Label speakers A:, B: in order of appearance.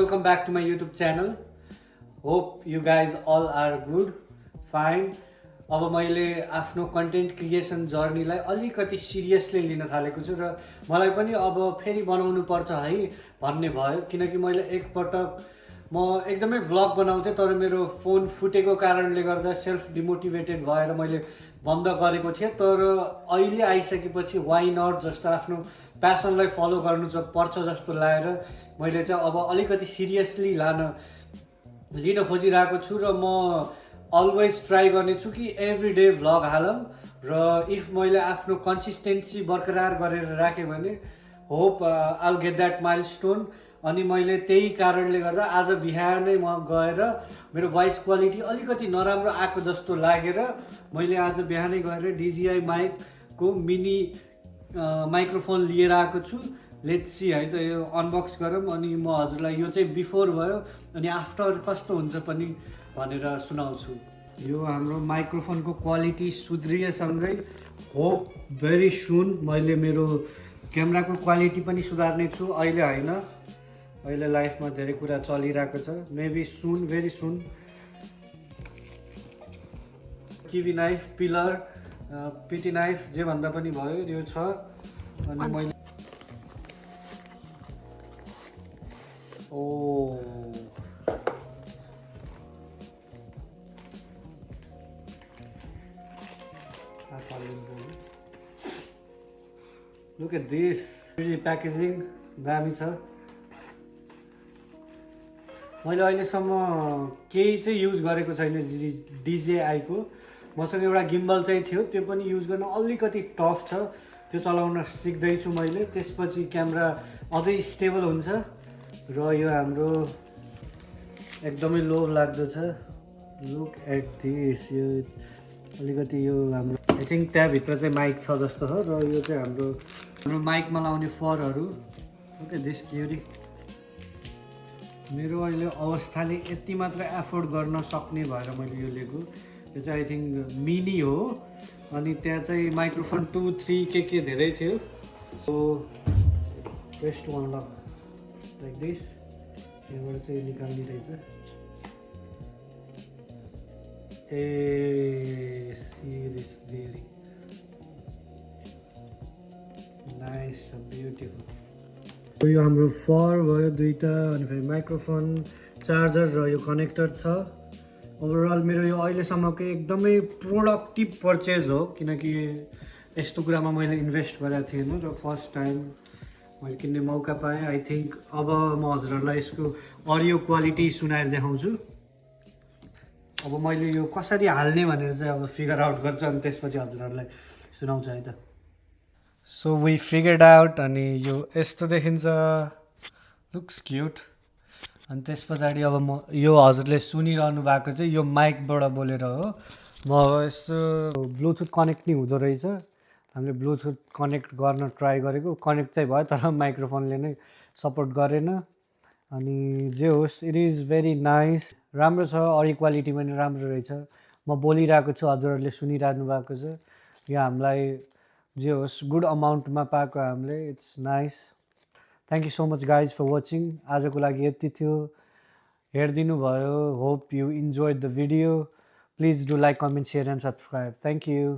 A: welcome back to my YouTube channel. Hope you guys all are good, fine. अब मैले आफ्नो content creation जर्नीलाई अलिकति seriously लिन थालेको छु र मलाई पनि अब फेरि बनाउनु पर्छ है भन्ने भयो किनकि मैले एकपटक म एकदमै ब्लग बनाउँथेँ तर मेरो फोन फुटेको कारणले गर्दा सेल्फ डिमोटिभेटेड भएर मैले बन्द गरेको थिएँ तर अहिले आइसकेपछि वाइ नट जस्तो आफ्नो प्यासनलाई फलो गर्नु पर्छ जस्तो लागेर मैले चाहिँ अब अलिकति सिरियसली लिन खोजिरहेको छु र म अलवेज ट्राई गर्नेछु कि एभ्री डे भ्लग हालौँ र इफ मैले आफ्नो कन्सिस्टेन्सी बरकरार गरेर राखेँ भने hope all get that milestone अनि मैले त्यही कारणले गर्दा आज बिहानै म गएर मेरो भोइस क्वालिटी अलिकति नराम्रो आएको जस्तो लागेर मैले आज बिहानै गएर DJI माइकको मिनी माइक्रोफोन लिएर आएको छु। लेट्स सी है त यो अनबक्स गरौँ अनि म हजुरलाई यो चाहिँ बिफोर भयो अनि आफ्टर कस्तो हुन्छ पनि भनेर सुनाउँछु। यो हाम्रो माइक्रोफोनको क्वालिटी सुध्रिएसँगै होप भेरी सुन मैले मेरो क्यामेराको क्वालिटी पनि सुधार्ने छु। अहिले होइन, अहिले लाइफमा धेरै कुरा चलिरहेको छ, maybe soon very soon. Kiwi knife, peeler, petty knife जे भन्दा पनि भयो यो छ। अनि मैले Look at this, pretty packaging, दामी छ। मैले अहिलेसम्म केही चाहिँ युज गरेको छैन DJI को। मसँग एउटा गिम्बल चाहिँ थियो, त्यो पनि युज गर्न अलिकति टफ छ, त्यो चलाउन सिक्दैछु मैले। त्यसपछि क्यामेरा अझै स्टेबल हुन्छ र यो हाम्रो एकदमै लोभ लाग्दो छ। लुक एट दिस, यो अलिकति यो हाम्रो आई थिङ्क त्यहाँभित्र चाहिँ माइक छ जस्तो हो र यो चाहिँ हाम्रो माइकमा लाउने फरहरू। लुक एट दिस क्युरी। मेरो अहिले अवस्थाले यति मात्र एफोर्ड गर्न सक्ने भएर मैले यो लिएको। यो चाहिँ आई थिङ्क मिनी हो अनि त्यहाँ चाहिँ माइक्रोफोन 2, 3 के धेरै थियो। So best one lock like this. यहाँबाट चाहिँ निकाल्ने रहेछ। See this beauty, nice, beautiful. यो हाम्रो फर भयो दुईटा अनि फेरि माइक्रोफोन, चार्जर र यो कनेक्टर छ। ओभरअल मेरो यो अहिलेसम्मको एकदमै प्रोडक्टिभ पर्चेज हो किनकि यस्तो कुरामा मैले इन्भेस्ट गरेको थिएन र फर्स्ट टाइम मैले किन्ने मौका पाएँ। आई थिङ्क अब म हजुरहरूलाई यसको अडियो क्वालिटी सुनाएर देखाउँछु। अब मैले यो कसरी हाल्ने भनेर चाहिँ अब फिगर आउट गर्छु अनि त्यसपछि हजुरहरूलाई सुनाउँछु है त। सो वी फिगर्ड आउट अनि यो यस्तो देखिन्छ, लुक्स क्युट। अनि त्यस पछाडि अब म यो हजुरले सुनिरहनु भएको चाहिँ यो माइकबाट बोलेर हो। म यसो ब्लुटुथ कनेक्ट नै हुँदो रहेछ। हामीले ब्लुटुथ कनेक्ट गर्न ट्राई गरेको, कनेक्ट चाहिँ भयो तर माइक्रोफोनले नै सपोर्ट गरेन। अनि जे होस्, इट इज भेरी नाइस, राम्रो छ। अडियो क्वालिटी पनि राम्रो रहेछ। म बोलिरहेको छु, हजुरहरूले सुनिरहनु भएको छ। यो हामीलाई जे होस् गुड अमाउन्टमा पाएको हामीले। It's nice. Thank you so much guys for watching. आजको लागि यति थियो, हेरिदिनु भयो। Hope you enjoyed the video. Please do like, comment, share and subscribe. Thank you.